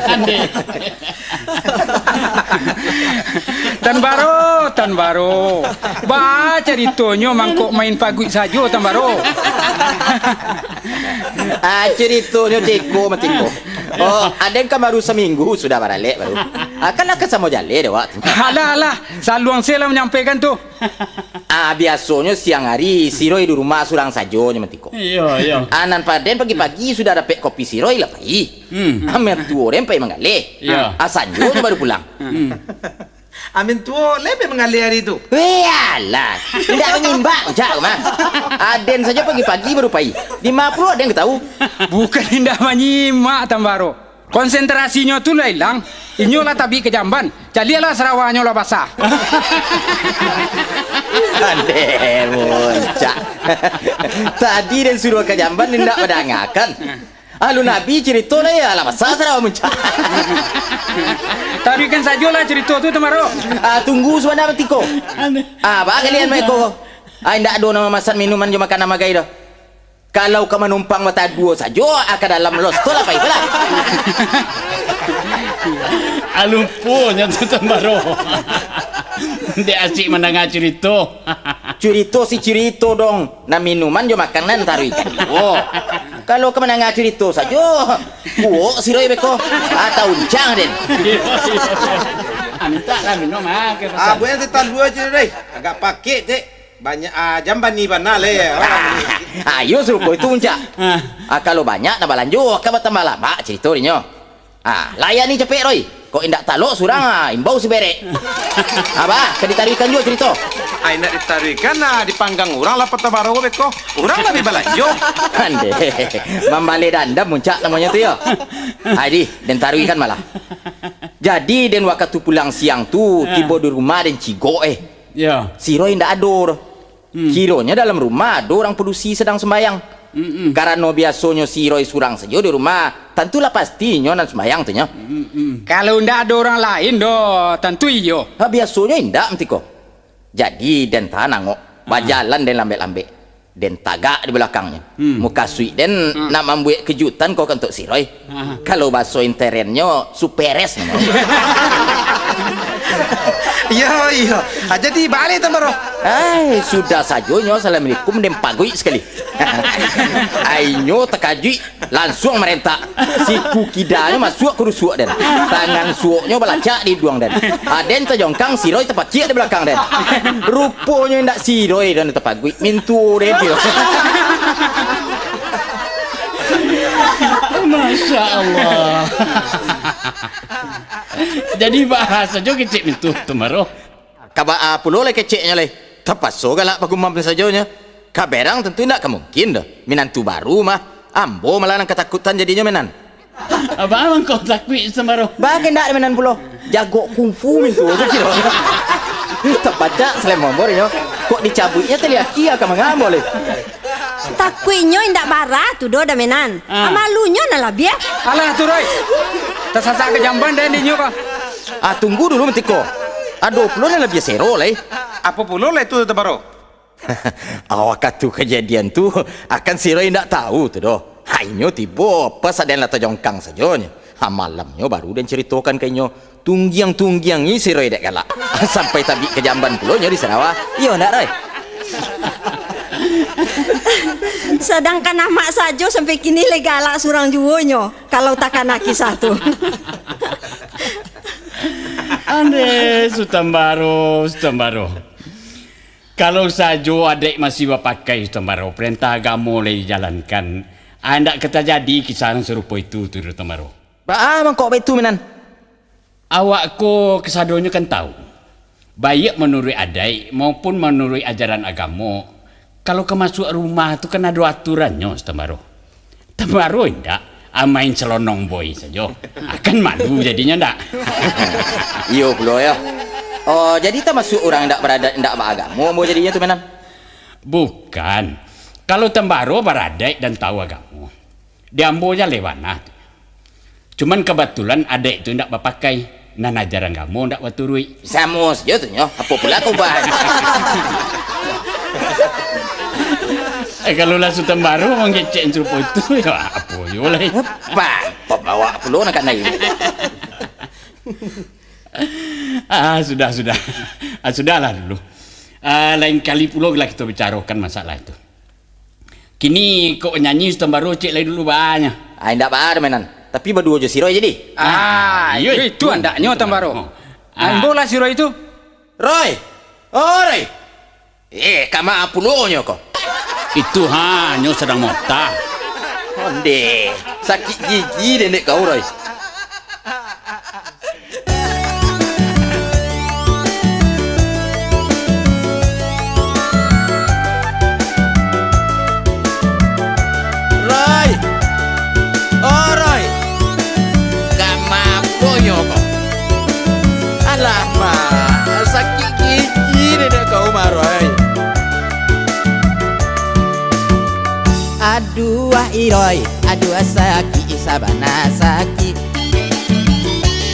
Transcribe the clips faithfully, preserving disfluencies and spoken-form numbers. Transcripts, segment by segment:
Andeh. Tan Baro, Tan Baro. Baa caritonyo mangkok main paguik sajo, Tan Baro? Ah, caritonyo ceko, Matiko. Oh, aden kan baru saminggu sudah baralek baru. Ah, kan lah ka samo jaleh dek awak tu. Alah, alah. Saluang se lah manyampaikan tu. Ah, biasonyo siang ari, si Roy di rumah surang sajo nyo, Matiko. Iyo, iyo. Ah, nan paden pagi-pagi sudah dapek kopi si Roy lah pai. Hmm. Ah, mertuo den pai manggaleh. Iyo. Ah, sanjo nyo baru pulang. Hmm. Amin tuo lai pai manggaleh ari tu. Weh, alah. Indak manyimak, Cak, mah. Aden sajo pagi-pagi baru pai. Di ma pulo aden ka tahu? Bukan indak manyimak, Tan Baro. Konsentrasinyo tu lah ilang. Inyo lah tabik ka jamban. Caliaklah sarawanyo lah basah. Andeh, muncak. Tadi den suruah ka jamban, indak mandangakan. Alun abih carito lai, alah basah sarawa muncak. Taruihkan sajolah carito tu, Tan Baro. Ah, tunggu sabana, Matiko. Ah, baa kalian, Matiko? Ah, indak ado nan mamasan minuman jo makanan bagai doh. Kalau ka manumpang bataduo sajo, ah, ka dalam los tu lah, pai lah. Alun pulo nyo tu, Tan Baro. Dek asik mandanga carito. Carito si carito dong. Nan minuman jo makanan taruihkan juo. Kalau ka mandanga carito sajo, puok si Roy beko. Ah, tauncang den. Ah, mintak lah minum, ah, ke Ah, pasal. Buek teh talua ajo, Roy. Agak pakek, Cek. Banyak, ah, jamban ni bana le. Ah, ayo sarupo itu, Uncak. Ah. Ah, kalau banyak, nak balanjo, ka batambah lamak carito dinyo. Ah, layani capek, Roy. Kok indak talok surang, ah, imbau siberek. Ah, baa, ka ditaruihkan juo carito. Ah, indak ditaruihkan, ah, dipanggang urang lah Tan Baro beko. Urang lah bi balanjo. Andeh, mambaleh dandam Uncak namonyo tu, yo. Ah, di, den taruihkan malah. Jadi, den wakatu pulang siang tu, Ah. tibo di rumah den cigok, eh. Yo. Si Roy indak ado doh. Hmm. Kironyo dalam rumah ado urang padusi sadang sumbayang. Mm-mm. Karano biasonyo si Roy surang sajo di rumah, tantulah pasti inyo nan sumbayang tu nyo. Mm-mm. Kalau ndak ado urang lain doh, tantu iyo. Ha, biasonyo indak, Matiko. Jadi, den tanang kok, Ah. bajalan den lambek-lambek. Den tagak di balakangnyo. Hmm. Mukasuik den Ah. nak mambuek kejutan ko untuak si Roy. Ah. Kalau baso interennyo, superes namo. Iyo, iyo. Ah, jadi baa lai, Tan Baro? Ai, sudah sajo nyo assalamualaikum den paguik sakali. Ai, nyo takajuik, lansuang marentak. Siku kidanyo masuak ka rusuak den. Tangan suoknyo balacak di iduang den. Ah, den tajongkang, si Roy tapaciak di balakang den. Ruponyo indak si Roy den tapaguik, mintuo den tu. Masya Allah. Jadi, baa sajo kecek mintu tu, Maro? Ka baa pulo lai keceknyo lai. Tapaso galak bagumam sajo nyo. Ka berang tantu indak ka mungkin doh. Minantu baru mah. Ambo malah nan katakutan jadinyo, Menan. Baa mangko takuik, Maro? Baa kok indak, Menan, pulo. Jago kungfu mintu tu kiro. Tapadak salemo ambo nyo. Kok dicabuiknyo tali aki ka manga ambo lai. Takuiknyo indak bara tu doh, Damenan. Ah. Malunyo nan labiah. Alah, tu, Roy. Tasasak ka jamban den dinyo ko. Ah, tunggu dulu, Matiko. Ado pulo nan labiah sero lai. Apo pulo lai tu, Tan Baro? Awak katu kajadian tu, akan si Roy indak tahu tu doh. Hai, inyo tibo, pas aden lah tajongkang sajo nyo. Ha, malamnyo baru den caritokan ka inyo. Tunggiang-tunggiang ni si Roy dek galak. Sampai tabik ka jamban pulo nyo di sarawa. Iyo ndak, Roy? Sadangkan amak sajo sampai kini lai galak surang juo nyo, kalau takana kisah tu. Andeh, Sutan Baro, Sutan Baro. Kalau sajo adaik masih bapakai, Sutan Baro, parentah agamo lai dijalankan, ah, indak ka tajadi kisah nan sarupo itu tu, Sutan Baro. Baa mangko baitu, Menan? Awak ko kasadonyo kan tahu, baiak manuruik adaik maupun manuruik ajaran agamo, kalau ka masuak rumah tu kan ado aturannyo, Sutan Baro. Tan Baro indak, ah, main salonong boy sajo. Ah, kan malu jadinyo ndak? Iyo pulo, yo. Oh, jadi tamasuak urang indak baradaik, indak baagamo ambo jadinyo tu, Menan? Bukan. Kalau Tan Baro baradaik dan tahu agamo, di ambo jaleh bana tu. Cuman kabatulan adaik tu indak bapakai, nan ajaran agamo indak baturuik. Samo sajo tu nyo, apo pulo ka ubah? Eh, kalau lah Sutan Baro mangecek sarupo itu, yo apo juo lai. Apa? Pembawa pulo nak kanai. Ah, sudah, sudah. Ah, sudahlah dulu. Ah, lain kali pulo lah kito bicarokan masalah itu. Kini kok nyanyi Sutan Baro cek lai dulu banyak. Ah, indak baa, mainan. Tapi baduo jo si Roy jadi. Ah, iyo, itu andaknyo, Tan Baro. Ah. Ambo lah si Roy tu. Roy! Oh, Roy! Eh, kama pulonyo ko? Itu hanyo sadang motah. Onde, sakik gigi dek kau, Roy. Roy! Oh, Roy! Kama pulonyo ko? Alah, Mak, sakik gigi dek kau mah, Roy. Aduah, Iroy, aduah, sakik, sabana sakik.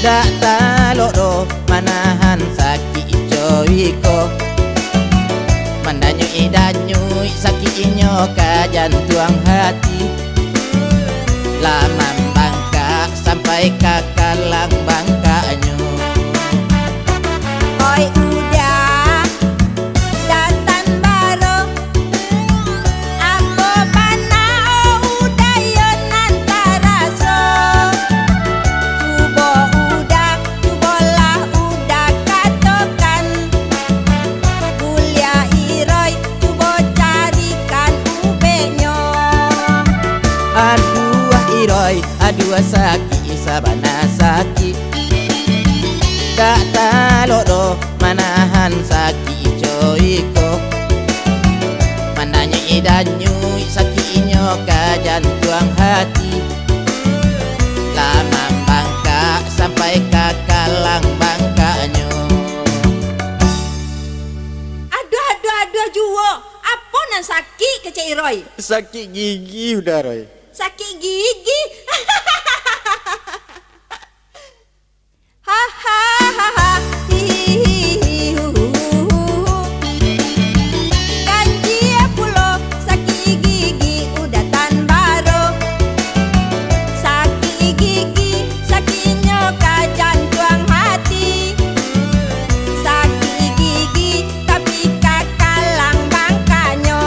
Dak talok doh manahan sakik coiko. Mandanyuik-danyuik sakik inyo ka jantuang hati. Lah mambangkak sampai ka kalang bangkaknyo. Oi udah, Sutan Baro, apo bana udah iyo nan taraso? Cubo udah, cubolah udah katokan. Buliah Iroy, cubo carikan ubeknyo. Aduah Iroy, aduah sakik, sabana sakik. Dak talok doh manahan sakik coiko. Mandanyuik-danyuik sakik inyo ka jantuang hati. Lah mambangkak sampai ka kalang bangkaknyo. Aduah, aduah, aduah juo. Apo nan sakik, kecek Iroy? Sakik gigi udah, Roy. Sakik gigi? Hahaha, hihihihuhuhu. Ganjia pulo sakik gigi udah Tan Baro. Sakik gigi, sakiknyo ka jantuang hati. Sakik gigi, tapi ka kalang bangkanyo.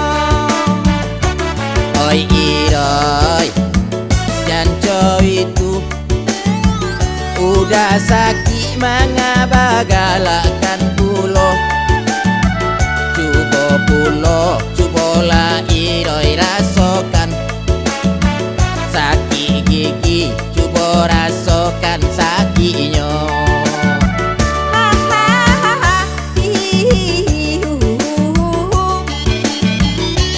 Oi Iroy, jan coitu. Udah sakik manga bagalakkan pulo. Cubo pulo, cubolah Iroy rasokan. Sakik gigi, cubo rasokan sakiknyo. Hahaha, hihihihuhuhu.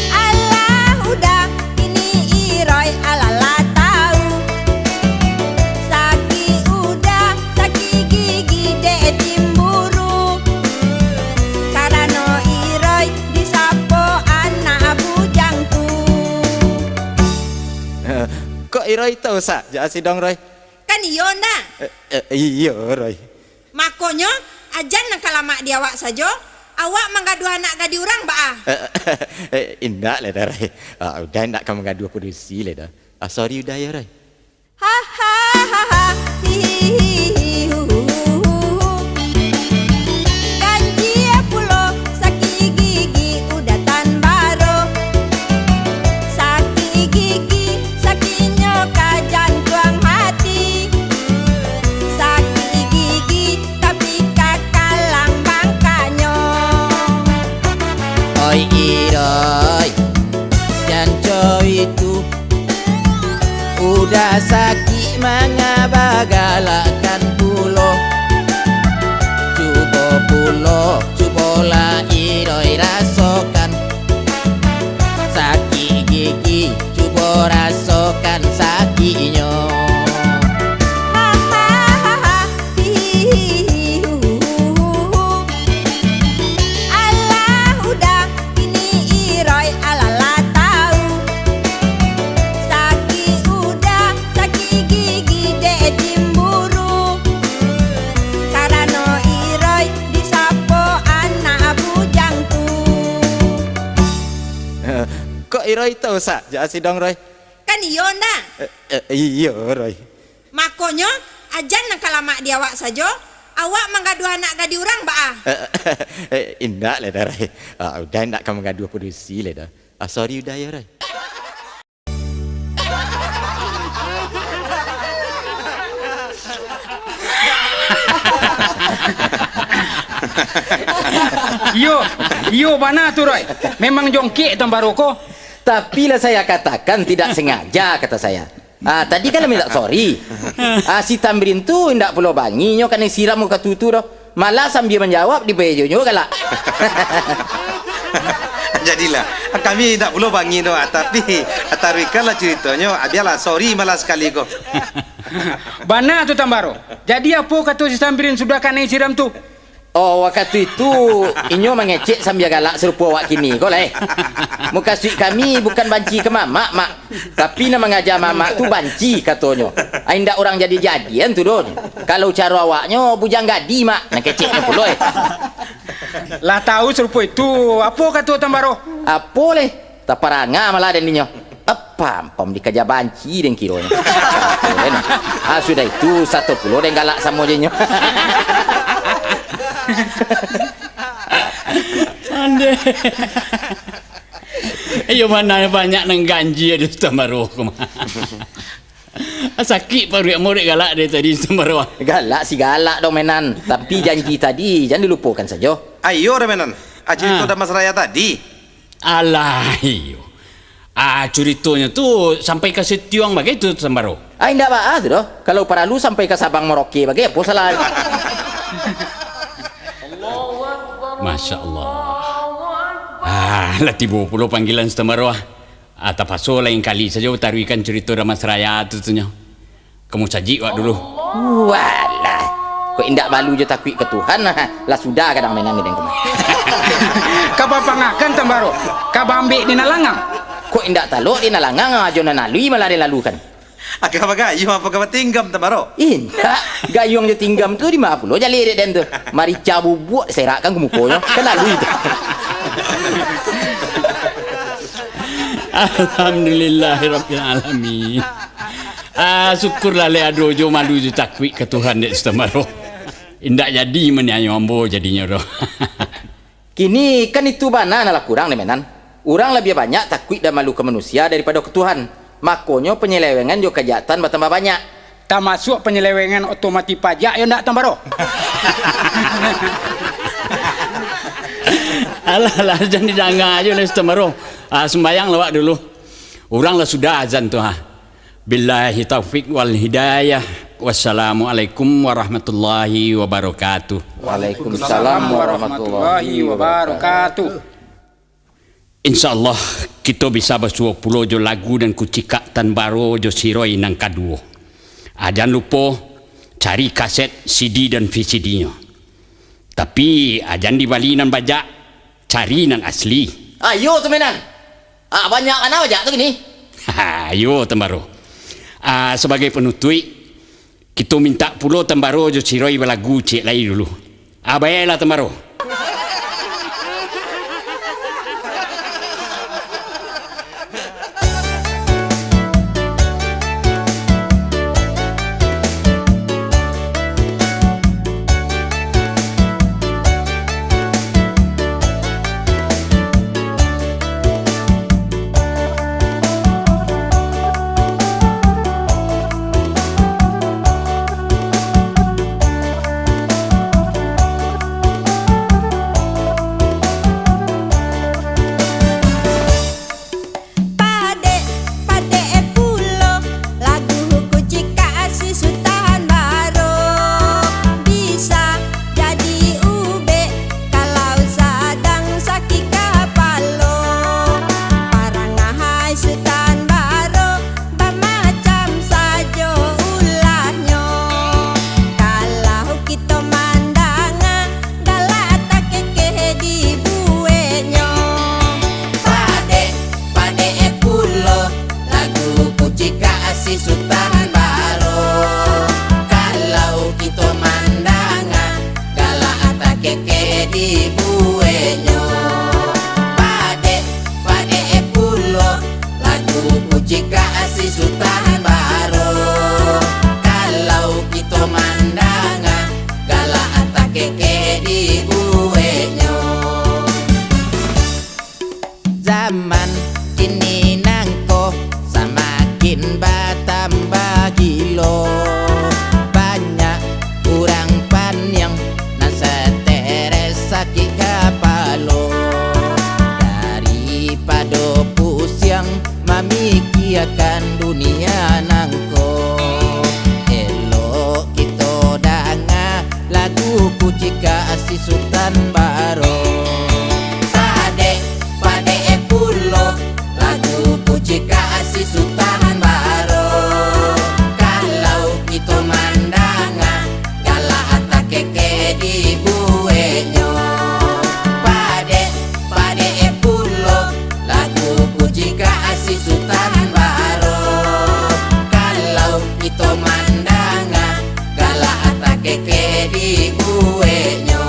Alah udah, kini Iroy alah lah tau. Sakik udah, sakik gigi dek cimburu. Karano Iroy disapo anak bujang tu. Kok Iroy tau sak jak sidong, Roy? Kan iyo, ndak? Eh, eh, iyo, Roy. Makonyo, ajan nan ka lamak di awak sajo, awak manggaduah anak gadih urang, baa? Eh, eh, indak lai doh, Roy. Ah, udah indak ka manggaduah padusi lai doh. Ah, sorry udah yo, Roy. Hahaha, hihihihuhuhu. Ganjia pulo sakik gigi udah Tan Baro. Sakik gigi, sakiknyo ka jantuang hati. Sakik gigi, tapi ka kalang bangkanyo. Oi Iroy, jan coitu. Udah sakik manga bagalakkan pulo. Cubo pulo, cubolah Iroy rasokan. Sakik gigi, cubo rasokan sakiknyo. Hahaha, hihihihuhuhu. Alah udah, kini Iroy alah lah tau. Sakik udah, sakik gigi dek cimburu. Karano Iroy disapo anak bujang tu. Eh, kok Roy tahu sajo si Dong, Roy? Kan iyo, ndak? Eh, eh, iyo, Roy. Makonyo, ajan nan ka lamak di awak sajo, awak manggaduah anak gadih urang, baa? Eh, eh, indak lai doh, Roy. Ah, Uda indak ka manggaduah padusi lai doh. Ah, sorry, Uda, yo, Roy. Iyo, iyo bana tu, Roy. Memang jongkek Tuan Baro ko. Tapi lah saya katakan tidak sengaja, kata saya. Ah, tadi kan lah minta sorry. Ah, si Tamrin tu indak pulo bangi nyo kanai siram wakatu tu doh. Malah sambia manjawab, dibae jo nyo galak. Jadilah, kami indak pulo bangi doh, ah, tapi taruihkanlah curitonyo, ah, bialah, sorry malah sakali ko. Bana tu, Tuan Baro. Jadi, apo kato si Tamrin sudah kanai siram tu? Oh, wakatu itu, inyo mangecek sambia galak sarupo awak kini ko lah, eh. Mukasuik kami bukan banci ka mamak, Mak. Tapi nan mangaja mamak tu banci, katonyo. Ah, indak urang jadi-jadian tu doh. Kalau caro awaknyo, bujang gadih, Mak. Nan keceknyo pulo, eh. Lah tahu sarupo itu, apo kato Tuan Baro? Apo leh? Taparanga malah den inyo. Apampam dikaja banci den kironyo. Ah, sudah itu, sato pulo den galak samo jo inyo. Andeh. Iyo, mano banyak nan ganjia di Tuan Baro ko mah. Sakik paruik ambo dek galak dari tadi, Tuan Baro. Galak si galak dong, Menan. Tapi janji tadi jan dilupokan sajo. Ayo dah, Menan. Ah, carito Ah. Damas Raya tadi. Alah, iyo. Ah, curitonyo tu sampai ka Sitiong bagai tu, Tuan Baro. Ah, indak baa tu doh. Kalau paralu sampai ka Sabang Merauke bagai, apo salah? Masya Allah. Ah, lah tibo pulo panggilan si Tuan Baro, ah. Ah, tapaso lain kali sajo taruihkan curito Damas Raya tu, tu nyo. Ka musajik wak dulu. Walah. Kok indak malu jo takuik ka Tuhan, lah sudah gadang Menan den ko mah. Ka bapangakan Tuan Baro, ka baambek di nan langang. Kok indak talok di nan langang, ajo nan alui malah den lalukan. Agak bagayuang apo ka batinggam, Tuan Baro? Indak, gayuang jo tinggam tu di ma pulo jaleh dek den tu. Marica bubuak serakkan ka mukonyo, kan alui tu. Alhamdulillahirabbil alamin. Ah, syukurlah lai ado jo malu jo takuik ka Tuhan dek si Tuan Baro. Indak jadi maniayo ambo jadinyo doh. Kini kan itu bana nan lah kurang dek Menan. Urang labiah banyak takuik dan malu ka manusia daripado ka Tuhan. Makonyo panyelewengan jo kajahatan batambah banyak. Tamasuak panyelewengan oto mati pajak, yo ndak, Tuan Baro? Alah, alah, jan didanga ajo lai si Tuan Baro. Ah, sumbayanglah wak dulu. Urang lah sudah azan tu, ha. Billahi taufik wal hidayah. Wassalamualaikum warahmatullahi wabarakatuh. Waalaikumsalam warahmatullahi wabarakatuh. Insya Allah, kito bisa basuo pulo jo lagu nan kucikak Tuan Baro jo si Roy nan kaduo. Ah, jan lupo, cari kaset, C D dan V C D-nyo. Tapi, ah, jan dibali nan bajak, cari nan asli. Ayo tu, Menan. Ah, banyak bana bajak tu kini. Ayo, Tuan Baro. Ah, sabagai panutuik, kito mintak pulo Tuan Baro jo si Roy balagu ciek lai dulu. Ah, baiaklah, Tuan Baro. Sutan Baro, kalau kito mandanga, galak takekeh dibueknyo. Zaman kini nangko samakin batambah gilo. Banyak urang paniang nan stres sakik kapalo. Daripado pusiang mamikiakan dunia nangko, elok kito danga lagu Kucikak si Sutan Baro. Padek, padek pulo lagu Kucikak si Sutan Baro. Kalau kito mandanga, galak takekeh dibueknyo. Padek, padek pulo lagu Kucikak si Sutan Baro. Kalau kito mandanga, galak takekeh dibueknyo.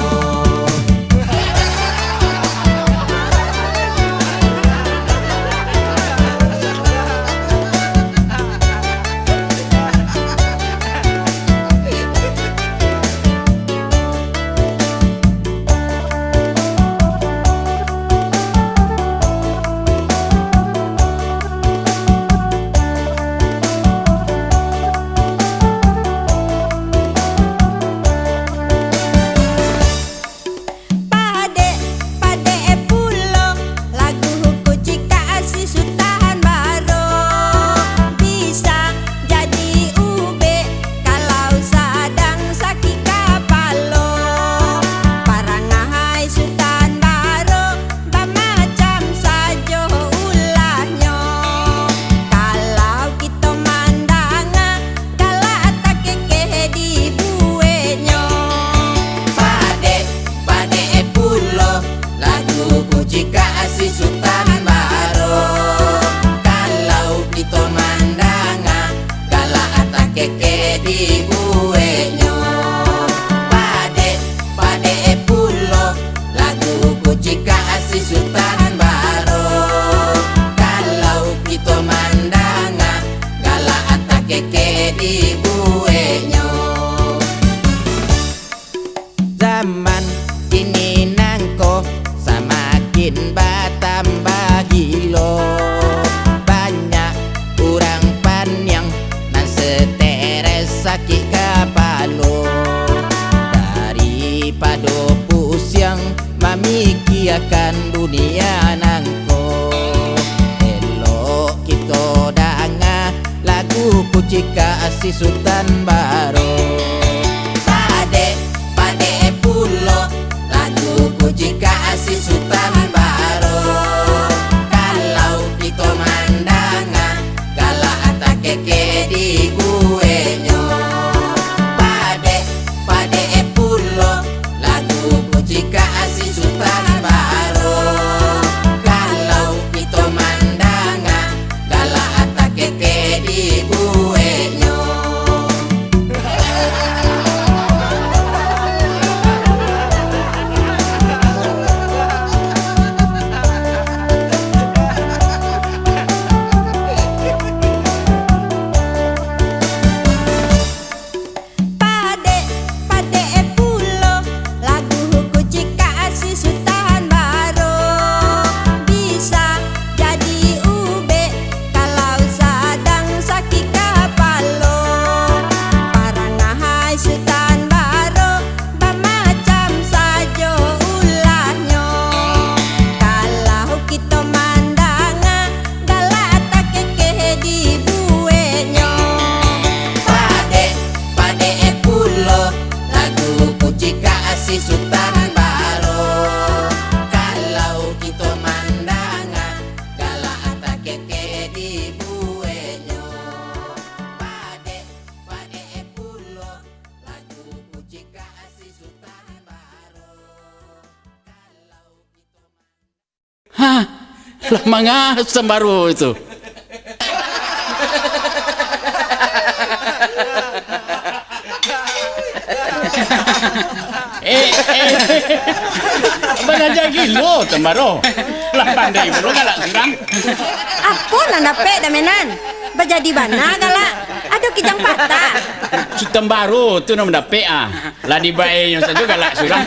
Padek, padek pulo lagu Kucikak si Sutan Baro. Bisa jadi ubek kalau sadang sakik kapalo. Parangai Sutan Baro bamacam sajo ulahnyo. Kalau kito mandanga, galak takekeh dibueknyo. Padek, padek pulo lagu Kucikak si Sutan Baro. Kalau kito mandanga, galak takekeh dibueknyo. Padek, padek pulo lagu Kucikak si Sutan Baro. Kalau kito mandanga, galak takekeh dibueknyo. Zaman kini nangko samakin batambah gilo. Banyak urang paniang nan stres sakik kapalo. Daripado pusiang mamikiakan dunia nangko, elok kito danga lagu Kucikak si Sutan Baro. Padek, padek pulo lagu Kucikak si Sutan Baro. Kalau kito mandanga, galak takekeh dibueknyo. Padek, padek pulo lagu Kucikak si Sutan Baro. Kalau kito mandanga, galak takekeh dibueknyo. Padek, padek pulo lagu Kucikak si Sutan Baro. Bisa jadi ubek kalau sadang sakik kapalo. Parangai Sutan Baro bamacam sajo ulahnyo. Kalau kito mandanga, galak takekeh dibueknyo. Padek, padek pulo lagu Kucikak si Sutan Baro. Kalau kito mandanga, galak takekeh dibueknyo. Padek, padek pulo lagu Kucikak si Sutan Baro. Kalau Ha, lah manga Sutan Baro itu. Eh, eh. Balaja gilo, Tambaro. Lah pandai pulo galak surang. Apo nan dapek, Damenan? Bajadi bana galak. Ado kijang patah. Sutan Baro tu nan mandapek ah. Lah dibaenyo sajo galak surang.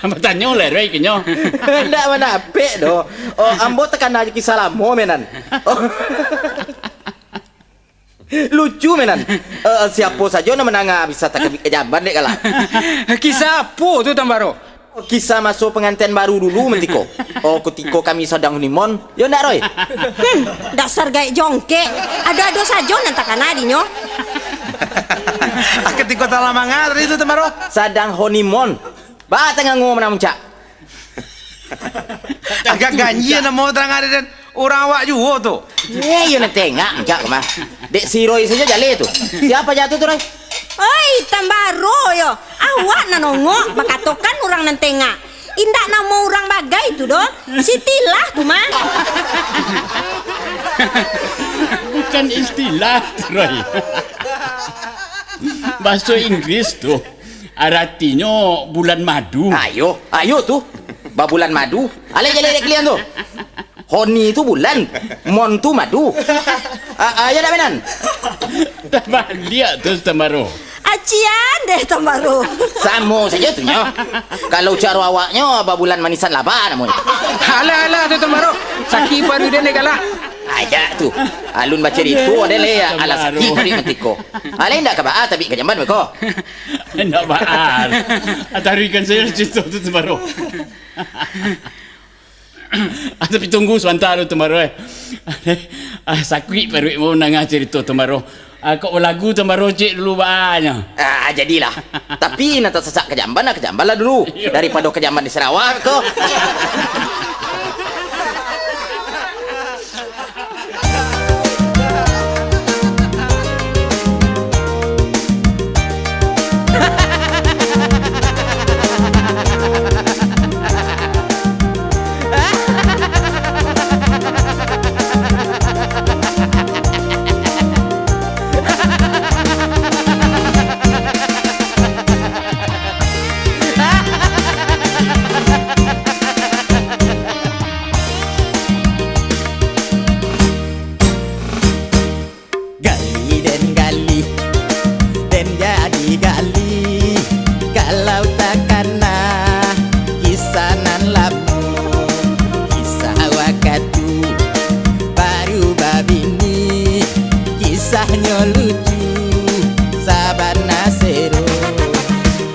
Batanyo lah, Roy, ka inyo. Ndak mandapek doh. Oh, ambo takana jo kisah lamo, Menan. Oh. Lucu, Menan. Eh, siapo sajo nan mandanga bisa takabik ka jamban dek galak. Kisah apo tu, Tambaro? Kisah maso panganten baru dulu, Mentiko. Oh, kutiko kami sadang honeymoon. Yo ndak, Roy? Hmm, dasar gaek jongkek. Ado-ado sajo nan takana dinyo. Ah, katiko talamanga tadi tu, Tambaro? Sadang honeymoon. Ba tangango Menan Muncak. Agak ganjia namo tarang ari den. Urang awak juo tu. Eh, iyo nan tengak, Muncak, mah. Dek si Roy sajo jaleh tu. Siapo jatuah tu, Roy? Oi, Tambaro yo. Awak nan ongok bakatokan urang nan tengak. Indak namo urang bagai tu doh. Sitilah tu mah. Bukan istilah, Roy. Bahaso Inggris tu aratinyo bulan madu. Ayo, ayo tu. Babulan madu. Alai jaleh dek kalian tu. Honi tu bulan, mon tu madu. Ah, ah, yo ndak, Menan? Tabaliak tu, Tambaro. Acian deh, Tambaro. Samo sajo tu nyo. Kalau caro awaknyo, babulan manisan laba namonyo. Alah, alah tu, Tambaro. Sakik paruik den dek galak. Aja tu. Alun bacarito, ado leh, alah, Tambaro. Sakik paruik Mentiko. Alai ndak ka baa tabik ka jamban beko. Ndak baa. Taruihkan sajo carito tu, Tambaro. Ah, tapi tunggu sabanta dulu, Tambaro, eh. Ah, sakuik paruik mau nangah carito, Tambaro. Ah, kok balagu, Tambaro, cek dulu baanyo. Ah, jadilah. Tapi, nan tasasak ka jamban, ah, ka jamban lah dulu. Iyo. Daripado ka jamban di Sarawak ko. Gali den gali, den jadi gali. Kalau takana kisah nan lamo, kisah wakatu baru babini, kisahnyo lucu, sabana seru.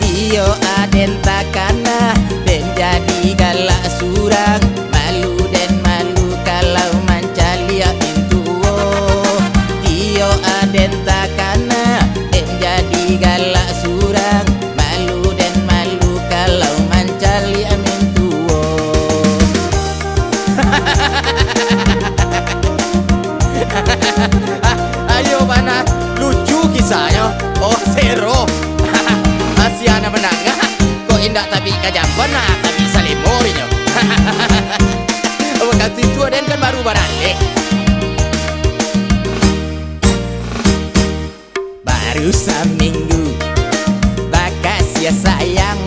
Iyo aden takana, den jadi galak surang. Malu den malu kalau mancaliak mintuo. Iyo aden takana, den jadi galak surang. Malu den malu kalau mancaliak mintuo. Ah, ayo bana, lucu kisahnyo. Oh, sero. Asia nan mandanga. Kok indak tabik ka jamban, nah, tabik salimo inyo. Wakatu itu aden kan baru baralek. Baru saminggu bakasiah sayang,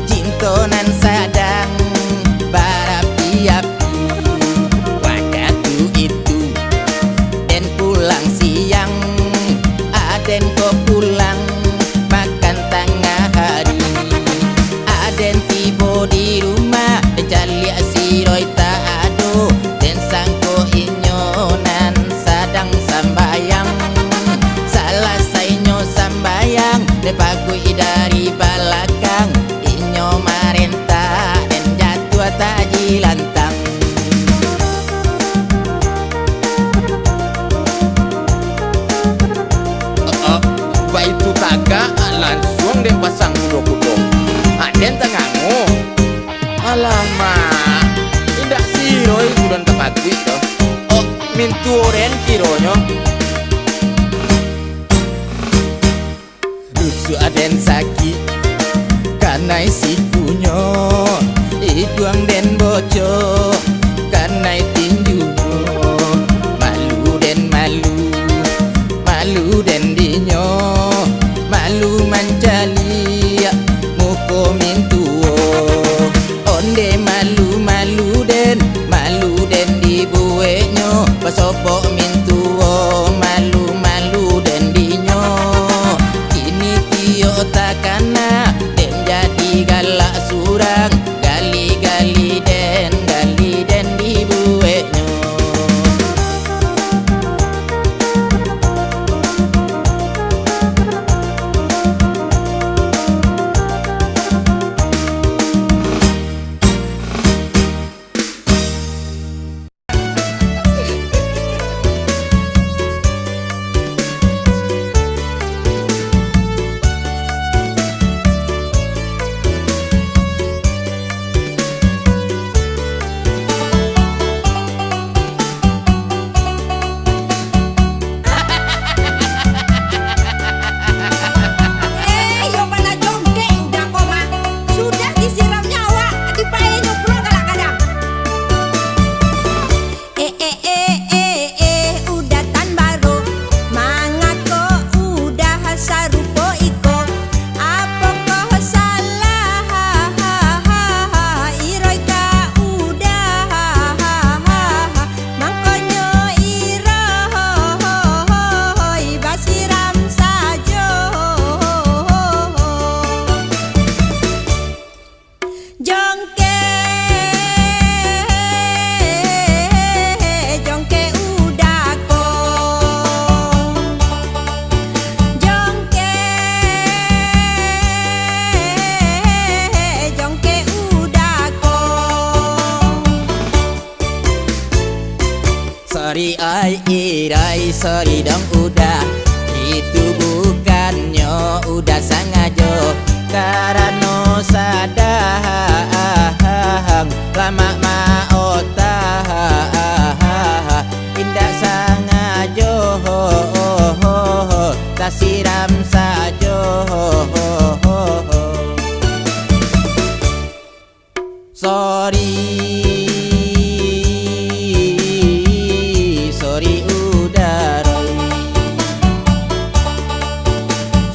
cinto nan sadang barapi-api. Wakatu itu den pulang siang, aden ko pulang makan tangah hari. Aden tibo di rumah, den caliak si Roy tak ado, den sangko inyo nan sadang sambayang. Salasainyo sambayang, den paguik dari balakang, inyo marentak, den jatuah tajilantang. Ah, ah, baitu tagak, ah, lansuang den pasang kudo-kudo. Ah, den tangango. Alamak, indak si Roy tu nan tapaguik doh. Oh, mintuo den kironyo. Rusuah den sakik, kanai sikunyo, iduang den bocok, kanai tinjunyo, malu den malu, malu den dinyo, malu mancaliak muko Basobok mintuo, malu-malu den dinyo. Kini tiok takana, den jadi galak surang. Gali-gali den, gali den dibueknyo. Eh, iyo bana jongkek udah ko mah. Sudah disiramnyo awak, dipaenyo pulo galak gadang. Eh, eh, eh, eh, eh, udah tan baro, mangako udah sarupo iko? Apokoh salah, iroi ka udah, mangkonyo iroi basiram sajo. Jongkek, jongkek uda ko. Jongkek, jongkek uda ko. Sori ai irai, sori dong uda, itu bukannyo uda sangajo, karano sadang lamak maota, indak sangajo, tasiram sajo. Sori, sori uda roi.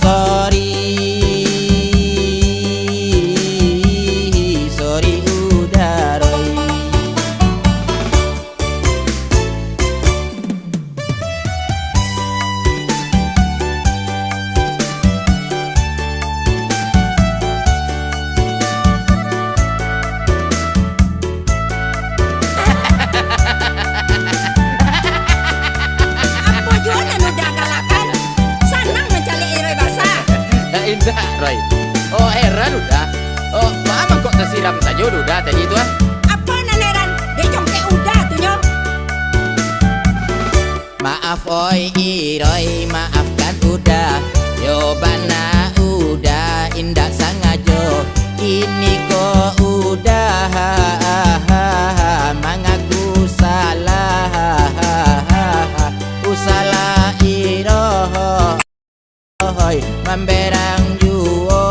Sori, sori uda roi. Apo juo nan uda galakan? Sanang mancaliak iroi basa. Indak, Roi. Oh, heran uda. Oh, baa mangko tasiram sajo uda tadi tu, ah? Apo nan heran? Dek jongkek uda tu nyo. Maaf oi iroi, maafkan uda. Yo bana uda indak sangajo. Ini ko uda mangaku salah. Usalah iroi. Mamberang juo.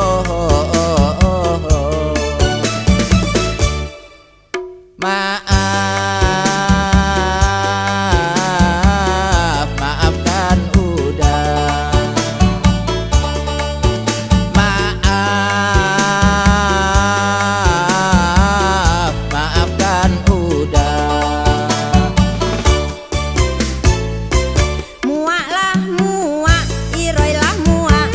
Maaf, maafkan uda. Maaf, maafkan uda. Muak lah muak, iroi lah muak,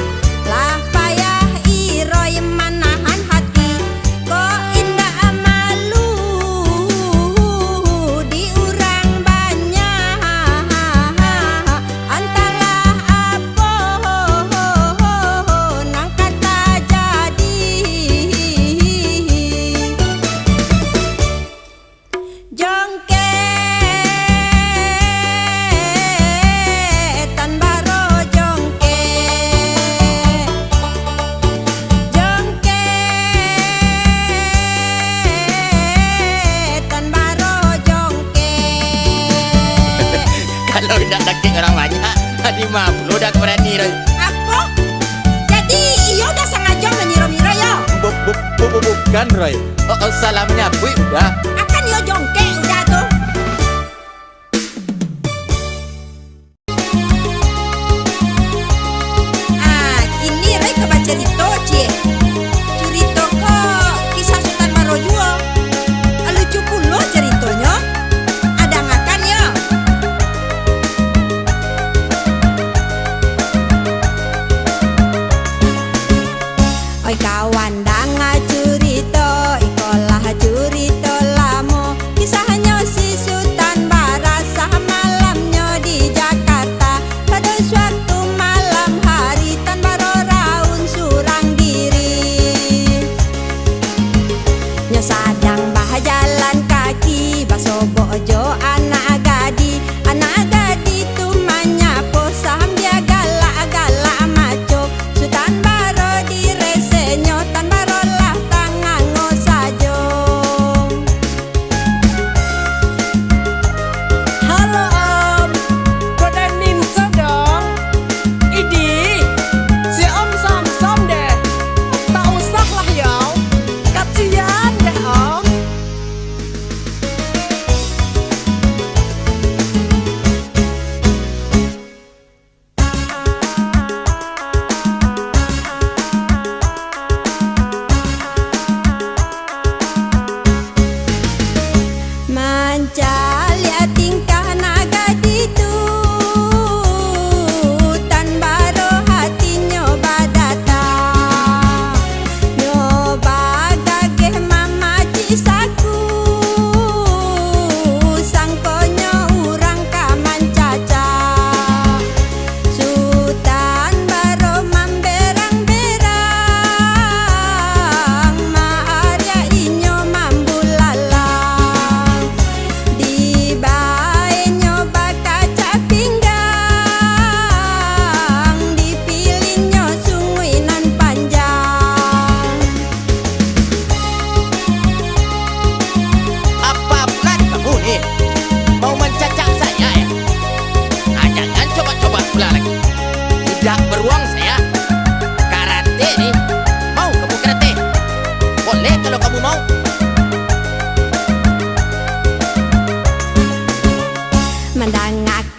lah payah iroi manahan hati. Kok indak malu di urang banyak, antahlah apo nan ka tajadi. Jongkek, tan baro jongkek. Jongkek, tan baro jongkek. Kalau indak dakek urang banyak, di ma pulo dak barani, Roy. Apo? Jadi, iyo dah sangajo manyiro-miro, yo? Bu-, bu-, bu-, bu-, bukan, Roy. Oh, oh, salah manyabuik uda. Akan iyo jongkek uda tu. Ah, kini Roy ka bacarito, ciek. Curito ko kisah Sutan Baro juo. Lucu pulo caritonyo. Adangakan, yo. Danga